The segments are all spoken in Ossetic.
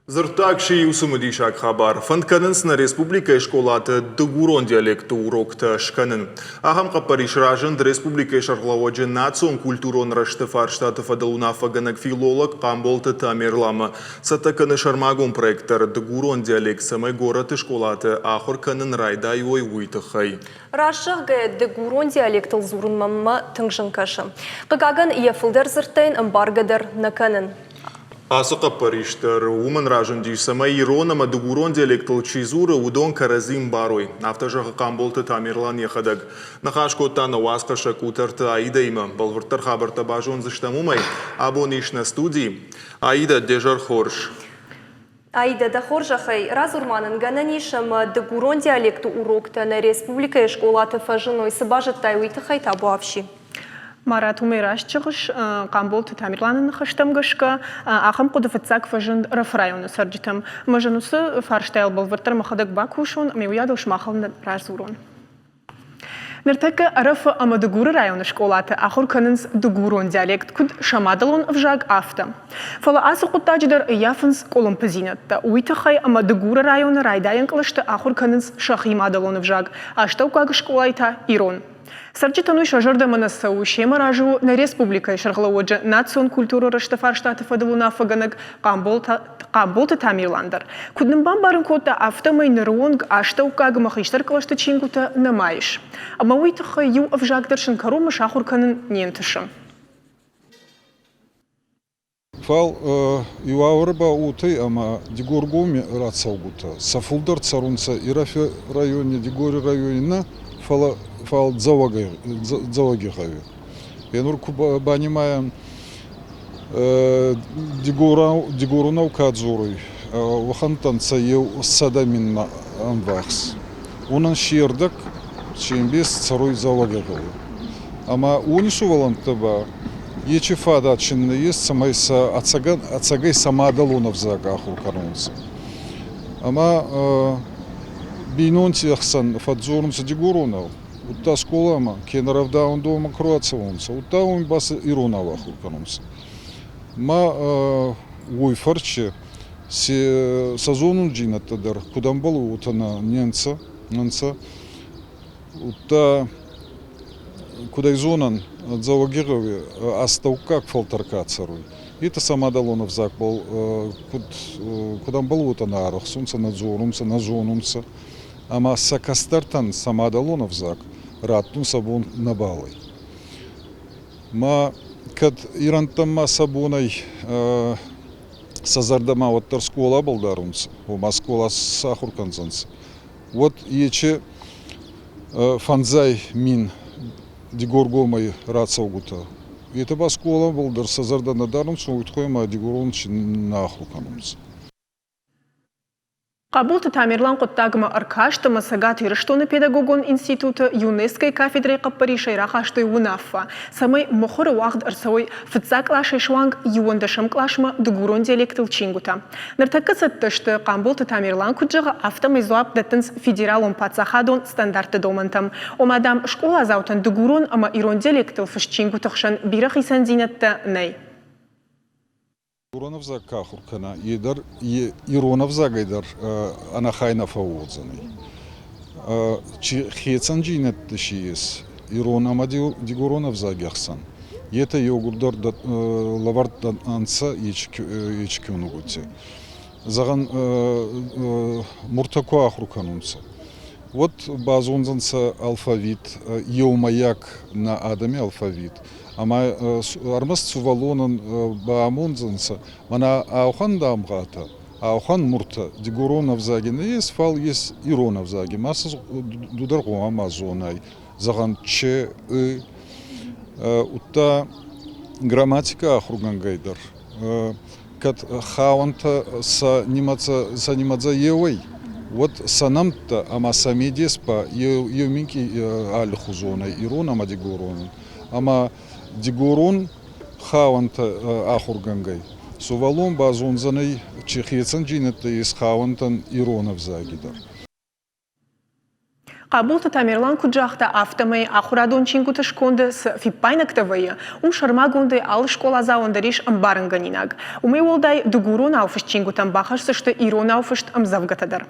Дзырддаг си иу цымыдисаг хабар. Фӕнд кӕнынц нӕ республикӕйы скъолаты дыгурон диалекты уроктӕ скӕнын. Ахӕм хъӕппӕрис разынд республикӕйы сӕргълӕууӕджы национ-культурон рӕзты фарстаты фӕдыл уынаффӕгӕнӕг филолог Хъамболты Тамерламӕ. Цӕттӕ кӕны сӕрмагонд проект дӕр дыгурон диалект цӕмӕй горӕты скъолаты ахуыр кӕнын райдайой, уый тыххӕй. Раст зӕгъгӕйӕ, дыгурон диалектыл дзурынмӕ мӕ тынг зын кӕсы. Хъыгагӕн, йӕ фылдӕр дзырдтӕ йын ӕмбаргӕ дӕр нӕ кӕнын. Ацы хъӕппӕрис дӕр уымӕн разындис, цӕмӕй ирон ӕмӕ дыгурон диалектыл чи дзуры, уыдон кӕрӕдзи мбарой. Афтӕ зӕгъы Хъамболты Тамерлан йӕхӕдӕг. Ныхас кодта нӕ уацхӕссӕг Къутӕрты Аидӕимӕ. Бӕлвырддӕр хабӕрттӕ базондзыстӕм уымӕй. Абон ис нӕ студийы. Аидӕ, де зӕр хорз. Аидӕ, дӕ хорзӕхӕй, радзур-ма нын, гӕнӕн ис ӕмӕ дыгурон диалекты уроктӕ нӕ республикӕйы скъолаты фӕзыной, цы базыдтай, уый тыххӕй табуафси. Марат, уымӕй раст зӕгъыс, Хъамболты Тамерланы ныхӕстӕм гӕсгӕ, ахӕм хъуыды фыццаг фӕзынд Ӕрӕфы районы цӕрджытӕм. Ӕмӕ зын уыцы фарстайыл бӕлвырддӕр мӕхӕдӕг бакусон ӕмӕ уыйадыл сымахыл радзурон. Ныртӕккӕ Ӕрӕфы ӕмӕ Дыгуры районы скъолаты ахуыр кӕнынц дыгурон диалект, куыд сӕ мадӕлон ӕвзаг, афтӕ. Фӕлӕ ацы хъуыддаджы дӕр ӕййафынц къуылымпыдзинӕдтӕ. Уый тыххӕй ӕмӕ Дыгуры районы райдайӕн кълӕсты ахуыр кӕнынц сӕхи мадӕлон ӕвзаг, астӕуккаг скъолайы та ирон. Цӕрджытӕн уый сӕ зӕрдӕмӕ нӕ цӕуы, семӕ разы у нӕ республикӕйы сӕргълӕууӕджы национ культурӕ рӕзты фарстаты фӕдыл уынаффӕгӕнӕг Хъамболты Тамерлан дӕр. Куыд нын бамбарын кодта, афтӕмӕй ныры онг астӕуккаг ӕмӕ хистӕр кълӕсты чингуытӕ нӕма ис. Ӕмӕ уый тыххӕй иу ӕвзаг дӕр сын кӕронмӕ сахуыр кӕнын не нтысы. Фал иуавӕр ба уотӕй, ӕма Дигоргоми рацӕугутӕ сӕ фулдӕр цӕрунцӕ Ирӕфи райони, Дигори райони нӕ, фалӕ фал Дзӕуӕгигъӕуи. Е нур ку банимайӕн, дигоронау ка дзоруй, уӕхӕнттӕ нцӕ еу 100 000-мӕ ӕмвахс. Уонӕн се рдӕг, се мбес цӕруй Дзӕуӕгигъӕуи. Ӕма уони сувӕллӕнттӕ ба ечи фадат син нӕййес, цӕмӕй сӕ ӕцӕгӕй сӕ мадӕлон ӕвзаг ахур кӕнонцӕ. Ӕма бийнонти ӕхсӕн фӕдздзорунцӕ дигоронау, удта скъоламӕ кенӕ рӕвдауӕндонмӕ ку рацӕуонцӕ, удта уоми ба сӕ иронау ахур кӕнунцӕ. Ма уой фӕрци сӕ зонундзийнӕдтӕ дӕр куд ӕмбӕлуй, уотӕ не нцӕ, нцӕ. Удта куд ӕй зонӕн, Дзӕуӕгигъӕуи астӕуккаг фӕлтӕр ка цӕруй, етӕ сӕ мадӕлон ӕвзагбӕл куд, куд ӕмбӕлуй, уотӕ нӕ арӕхсунцӕ, нӕ дзорунцӕ, нӕ зонунцӕ. Ӕма сӕ кӕстӕртӕн сӕ мадӕлон ӕвзаг раттун сӕ бон нӕбал ӕй. Ма кӕд ирӕнттӕн ма сӕ бон ӕй сӕ зӕрдӕмӕ уӕддӕр скъолабӕл дарунцӕ, ома скъола сахур кӕндзӕнцӕ, уӕд ечи 500 000 Дигоргомӕй рацӕугутӕ. Етӕ ба скъолабӕл дӕр сӕ зӕрдӕ нӕ дарунцӕ, уой туххӕй ма дигорон нӕ ахур кӕнунцӕ. Къӕбулты Тамерлан хъуыддагмӕ ӕркаст ӕмӕ Цӕгат Ирыстоны педагогон институты ЮНЕСКО-йы кафедрӕйы хъӕппӕрисӕй рахастой уынаффӕ, цӕмӕй мыхуыры уагъд ӕрцӕуой фыццаг къласӕй суанг иуӕндӕсӕм къласмӕ дыгурон диалектыл чингуытӕ. Ныртӕккӕ цӕттӕ сты, Хъамболты Тамерлан куыд зӕгъы, афтӕмӕй дзуапп дӕттынц федералон паддзахадон стандартты домӕнтӕм. Ома, дам, скъоладзаутӕн дыгурон ӕмӕ ирон диалектыл фыст чингуыты хсӕн бирӕ хицӕндзинӕдтӕ нӕй. Ирон ӕвзаг ка ахур кӕна, е дӕр ирон ӕвзагӕй дӕр ӕнӕхай нӕ фӕууодзӕнӕй. Чи хецӕндзийнӕдтӕ си ес ирон ӕма дигорон ӕвзаги ӕхсӕн, етӕ еугурдӕр лӕвӕрд ӕнцӕ ечи киунугути. Зӕгъӕн, муртӕ ку ахур кӕнунцӕ, уӕд базондзӕнцӕ алфавит, еумӕйаг нӕ адӕми алфавит. Ӕма ӕрмӕст сувӕллонӕн баамондзӕнцӕ, мӕнӕ ауӕхӕн дамгъатӕ, ауӕхӕн муртӕ дигорон ӕвзаги нӕййес, фал ес ирон ӕвзаги. Ма сӕ ду дӕр гъома зонай, зӕгъӕн, че, ы, удта грамматикӕ ахургӕнгӕй дӕр кӕд хауӕнтӕ сӕ нимӕдзӕ, сӕ нимӕдзӕ еуӕй, уӕд сӕ нӕмттӕ ӕма сӕ медес ба еу минкъий аллихузон ӕй ирон ӕма дигоронӕн. Ӕма дигорон хауӕнтӕ ахургӕнгӕй, сувӕллон базондзӕнӕй, чи хецӕндзийнӕдтӕ ес хауӕнтӕн ирон ӕвзаги дӕр. Къӕбулты Тамерлан куыд загъта, афтӕмӕй ахуырадон чингуыты сконды цы фиппаинӕгтӕ вӕййы, уым сӕрмагондӕй алы скъоладзауӕн дӕр ис ӕмбарынгӕнинаг. Уымӕй уӕлдай дыгуронау фыст чингуытӕм бахӕсдзысты иронау фыст ӕмдзӕвгӕтӕ дӕр.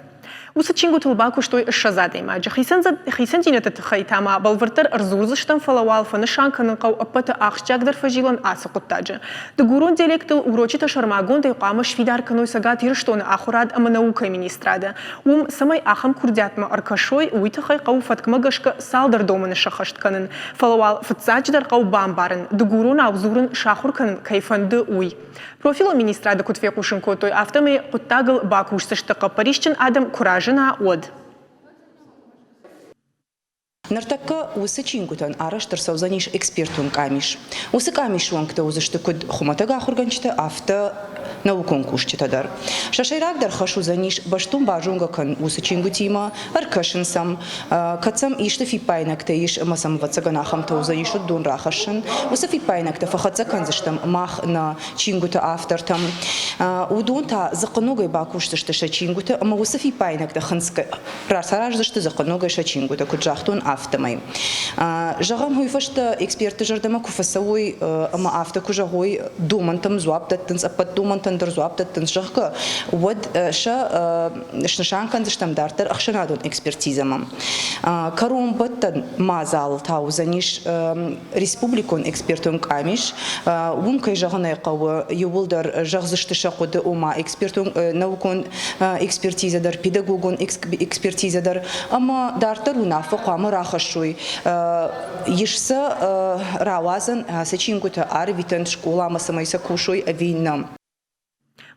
Уыцы чингуытыл бакуыстой 20 адӕймаджы. Хицӕндзинӕдты тыххӕй та ма бӕлвырддӕр ӕрдзурдзыстӕм, фӕлӕ уал фӕнысан кӕнын хъӕуы ӕппӕты ахсджиагдӕр фӕзилӕн ацы хъуыддаджы. Дыгурон диалектыл урочытӕ сӕрмагондӕй хъуамӕ сфидар кӕной Цӕгат Ирыстоны ахуырад ӕмӕ наукӕйы министрады. Уым, цӕмӕй ахӕм курдиатмӕ ӕркӕсой, уый тыххӕй хъӕуы фӕткмӕ гӕсгӕ цалдӕр домӕны сӕххӕст кӕнын. Фӕлӕ уал фыццаджыдӕр хъӕуы бамбарын, дыгуронау дзурын сахуыр кӕнын кӕй фӕнды, уый. Профилон министрады куыд фехъусын кодтой, афтӕмӕй хъуыддагыл бакусдзысты хъӕппӕрисджын адӕм куы разына, уӕд. Ныртӕккӕ уыцы чингуытӕн арӕзт ӕрцӕудзӕнис экспертон къамис. Уыцы къамисы уӕнгтӕ уыдзысты куыд хуымӕтӕг ахуыргӕнджытӕ, афтӕ наукон кусджытӕ дӕр. Сӕ сӕйрагдӕр хӕс уыдзӕнис бӕстон базонгӕ кӕнын уыцы чингуытимӕ, ӕркӕсын сӕм, кӕд сӕм исты фиппаинӕгтӕ ис ӕмӕ сӕм ӕвӕццӕгӕн ахӕмтӕ уыдзӕнис, уыдон рахӕссын. Уыцы фиппаинӕгтӕ фӕхӕццӕ кӕндзыстӕм мах нӕ чингуыты автортӕм. Уыдон та дзыхъхъыногӕй бакусдзысты сӕ чингуыты ӕмӕ уыцы фиппаинӕгтӕ хынцгӕ Рацараздзысты дзы ногӕй сӕ чингуытӕ, куыд загътон, афтӕмӕй. Зӕгъӕм, уый фӕстӕ экспертты зӕрдӕмӕ куы фӕцӕуой ӕмӕ афтӕ куы зӕгъой, домӕнтӕм дзуапп дӕттынц, ӕппӕт домӕнтӕн дӕр дзуапп дӕттынц, зӕгъгӕ, уӕд сӕ снысан кӕндзыстӕм дарддӕр ӕхсӕнадон экспертизӕмӕ. Кӕронбӕттӕн мадзал та уыдзӕнис республикон экспертон къамис. Уым, кӕй зӕгъын ӕй хъӕуы, иууылдӕр зӕгъдзысты сӕ хъуыды, ома экспертон наукон экспертизӕ дӕр, педагогон экспертизӕ дӕр ӕмӕ дарддӕр уынаффӕ хъуамӕ рахӕссой. Ис сӕ рауадзӕн ацы чингуытӕ арвитӕн скъоламӕ, цӕмӕй сӕ кусой ӕви нӕ.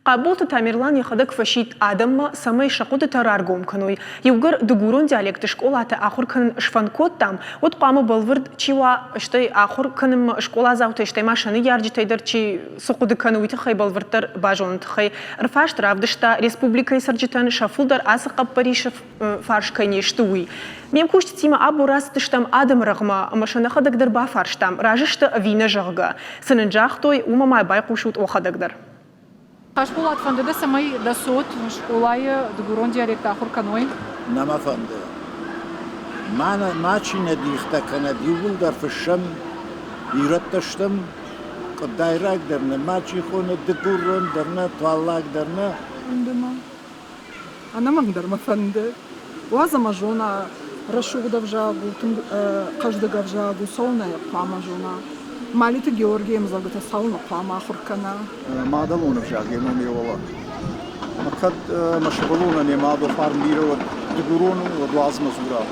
Къӕбулты Тамерлан йӕхӕдӕг фӕсидт адӕммӕ, цӕмӕй сӕ хъуыдытӕ раргом кӕной. Иугӕр дыгурон диалекты скъолаты ахуыр кӕнын сфӕнд кодтам, уӕд хъуамӕ бӕлвырд чи уа, стӕй ахуыр кӕнынмӕ скъоладзаутӕй, стӕй ма сӕ ныййарджытӕй дӕр чи цы хъуыды кӕны, уый тыххӕй бӕлвырддӕр базоныны тыххӕй ӕрфарст равдыста республикӕйы цӕрджытӕн сӕ фылдӕр ацы хъӕппӕрисы фарс кӕй не сты, уый. Ме мкусджытимӕ абон рацыдыстӕм адӕмы рӕгъмӕ ӕмӕ сӕ нӕхӕдӕг дӕр бафарстам, разы сты ӕви нӕ, зӕгъгӕ. Цы нын загътой, уымӕ ма байхъусут уӕхӕдӕг дӕр. Хъасболат, фӕнды дӕ, цӕмӕй дӕ цот скъолайы дыгурон диалект ахуыр кӕной? Нӕ мӕ фӕнды. Мачи нӕ дихтӕ кӕнӕд, иууылдӕр фыссӕм, ирӕттӕ стӕм, къуыдайраг дӕр нӕ мачи хоны, дыгурон дӕр нӕ, туаллаг дӕр нӕ. Фӕнды мӕ. Ӕнӕмӕнгдӕр мӕ фӕнды. Уадз ӕмӕ зона, рӕсугъд ӕвзаг у, тынг хъӕздыг ӕвзаг у, цӕуылнӕ йӕ хъуамӕ зона. Малиты Георгийы ӕмдзӕвгӕтӕ цӕуылнӕ хъуамӕ ахуыр кӕна? Мадӕлон ӕвзаг йӕ ном йӕ уӕлӕ. Ӕмӕ кӕд мӕ сывӕллонӕн йӕ мады фарн бирӕ уӕд дыгурон у, уӕд уадз мӕ дзура.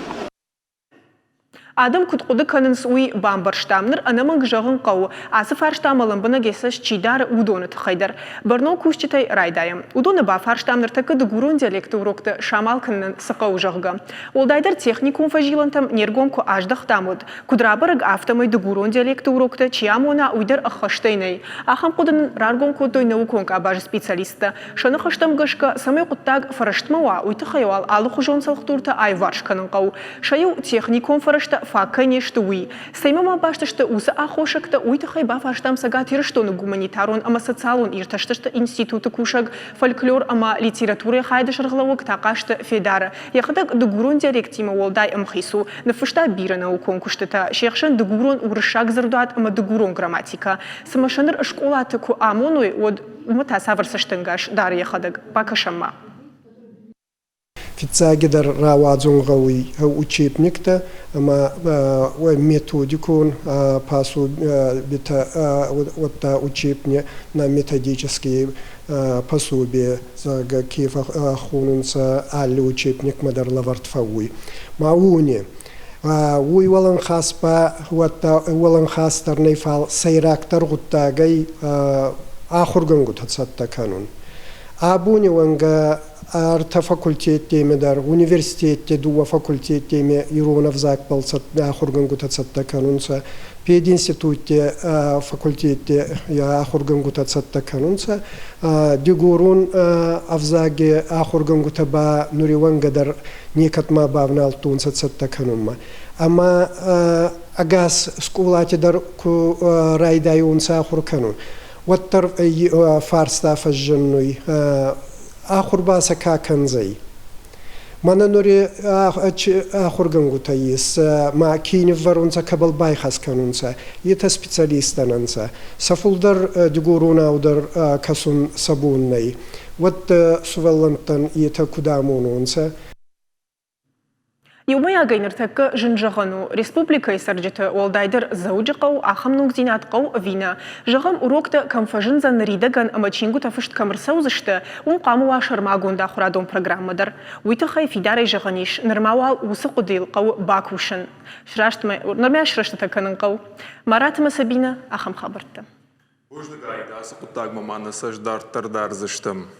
Адӕм куыд хъуыды кӕнынц, уый бамбӕрстам. Ныр ӕнӕмӕнг зӕгъын хъӕуы, ацы фарстамӕ лӕмбынӕг йӕ цӕст чи дары, уыдоны тыххӕй дӕр. Бӕрнон кусджытӕй райдайӕм. Уыдоны бафарстам, ныртӕккӕ дыгурон диалекты уроктӕ самал кӕнынӕн цы хъӕуы, зӕгъгӕ. Уӕлдайдӕр техникон фӕзилӕнтӕм не ргом куы аздӕхтам, уӕд. Куыд рабӕрӕг, афтӕмӕй дыгурон диалекты уроктӕ чи амона, уый дӕр ӕххӕстӕй нӕй. Ахӕм хъуыды нын раргом кодтой наукон къабазы специалисттӕ. Сӕ ныхӕстӕм гӕсгӕ, цӕмӕй хъуыддаг фӕрӕстмӕ уа, уый тыххӕй уал алыхуызон цӕлхдуртӕ аиуварс кӕнын хъӕуы. Сӕ иу техникон фӕрӕзтӕ фаг кӕй не сты, уый. Цӕимӕ ма баст сты уыцы аххосӕгтӕ, уый тыххӕй бафарстам Цӕгат Ирыстоны гуманитарон ӕмӕ социалон иртӕстыты институты кусӕг, фольклор ӕмӕ литературӕйы хайады сӕргълӕууӕг Тахъазты Федары. Йӕхӕдӕг дыгурон диалектимӕ уӕлдай ӕмхиц у, ныффыста бирӕ наукон куыстытӕ, се хсӕн дыгурон-уырыссаг дзырдуат ӕмӕ дыгурон грамматикӕ. Цымӕ сӕ ныр скъолаты куы амоной, уӕд уымӕ та цавӕр цӕстӕнгас дары йӕхӕдӕг? Бакӕсӕм-ма. Фиццагидӕр рауадзун гъӕуй учебниктӕ ӕма методикон пособитӕ, уӕдта учебни на методические пособия, зӕгъгӕ, ке хонунцӕ алли учебникмӕ дӕр лӕвӕрд фӕууй. Ма уони уой уӕлӕнхас ба уӕдта уӕлӕнхас дӕр нӕй, фал сӕйрагдӕр гъуддагӕй ахургӕнгутӕ цӕттӕ кӕнун. Абони уӕнгӕ ӕртӕ факультеттеми дӕр, университетти дууӕ факультеттеми ирон ӕвзагбӕл ахургӕнгутӕ цӕттӕ кӕнунцӕ, пединститутти факультетти ахургӕнгутӕ цӕттӕ кӕнунцӕ, дигорон ӕвзаги ахургӕнгутӕ ба нуриуӕнгӕ дӕр некӕдма бавналдтонцӕ цӕттӕ кӕнунмӕ. Ӕма ӕгас скъолати дӕр ку райдайунцӕ ахур кӕнун, уӕддӕр фарста фӕззиннуй, ахур ба сӕ ка кӕндзӕй? Мӕнӕ нури ахургӕнгутӕ ес, ма ке ниввӕрунцӕ, кӕбӕл байхӕс кӕнунцӕ, етӕ специалисттӕ нӕ Сӕ фулдӕр дигоронау дӕр кӕсун сӕ бон нӕй. Уӕд сувӕллӕнттӕн етӕ куд амононцӕ? Иумӕйагӕй ныртӕккӕ зын зӕгъӕн у, республикӕйы цӕрджыты, уӕлдайдӕр Дзӕуджыхъӕу, ахӕм ногдзинад хъӕуы ӕви нӕ. Зӕгъӕм, уроктӕ кӕм фӕзындзӕн ныридӕгӕн ӕмӕ чингуытӕ фыст кӕм ӕрцӕудзысты, уым хъуамӕ уа сӕрмагонд ахуырадон программӕ дӕр. Уый тыххӕй фидарӕй зӕгъӕн ис, нырма уал уыцы хъуыдыйыл хъӕуы бакусын. Срӕстмӕ, нырмӕ срӕстытӕ кӕнын хъӕуы. Марат ӕмӕ Сабинӕ ахӕм хабӕрттӕ. Бузныг, Аида, ацы хъуыддагмӕ ма нӕ цӕст дарддӕр дардзыстӕм.